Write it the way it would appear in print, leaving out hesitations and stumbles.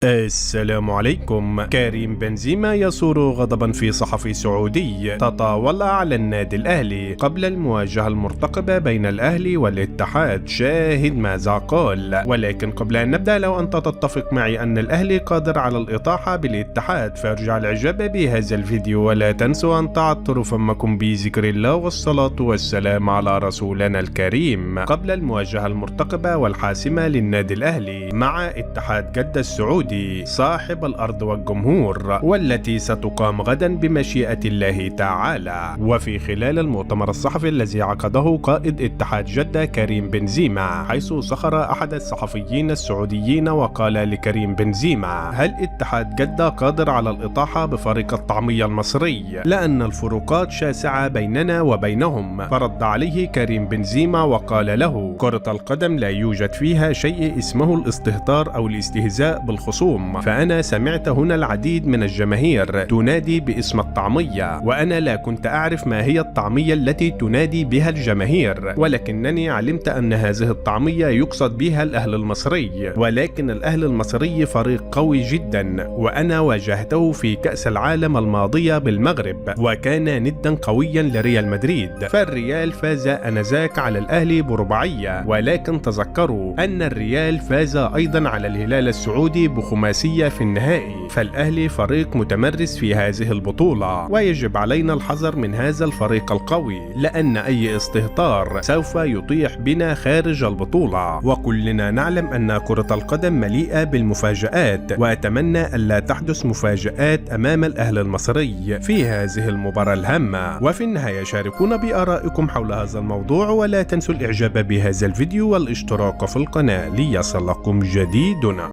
السلام عليكم. كريم بنزيما يثور غضبا في صحفي سعودي تطاول على النادي الأهلي قبل المواجهة المرتقبة بين الأهلي والاتحاد. شاهد ماذا قال. ولكن قبل أن نبدأ، لو أنت تتفق معي أن الأهلي قادر على الإطاحة بالاتحاد فارجع الإعجاب بهذا الفيديو، ولا تنسوا أن تعطروا فمكم بذكر الله والصلاة والسلام على رسولنا الكريم. قبل المواجهة المرتقبة والحاسمة للنادي الأهلي مع اتحاد جدة السعودي صاحب الأرض والجمهور، والتي ستقام غدا بمشيئة الله تعالى. وفي خلال المؤتمر الصحفي الذي عقده قائد اتحاد جدة كريم بنزيما، حيث سخر أحد الصحفيين السعوديين وقال لكريم بنزيما: هل اتحاد جدة قادر على الإطاحة بفريق الطعمية المصري؟ لأن الفروقات شاسعة بيننا وبينهم. فرد عليه كريم بنزيما وقال له: كرة القدم لا يوجد فيها شيء اسمه الاستهتار أو الاستهزاء بالخصوم، فأنا سمعت هنا العديد من الجماهير تنادي باسم الطعمية، وأنا لا كنت أعرف ما هي الطعمية التي تنادي بها الجماهير، ولكنني علمت أن هذه الطعمية يقصد بها الأهلي المصري، ولكن الأهلي المصري فريق قوي جدا، وأنا واجهته في كأس العالم الماضية بالمغرب، وكان ندا قويا لريال مدريد، فالريال فاز أنذاك على الأهلي برباعية، ولكن تذكروا أن الريال فاز أيضا على الهلال السعودي بخماسية في النهائي، فالأهلي فريق متمرس في هذه البطولة، ويجب علينا الحذر من هذا الفريق القوي، لأن أي استهتار سوف يطيح بنا خارج البطولة، وكلنا نعلم أن كرة القدم مليئة بالمفاجآت، وأتمنى ألا تحدث مفاجآت أمام الأهلي المصري في هذه المباراة الهامة. وفي النهاية شاركونا بآرائكم حول هذا الموضوع، ولا تنسوا الإعجاب بهذا الفيديو والاشتراك في القناة ليصلكم جديدنا.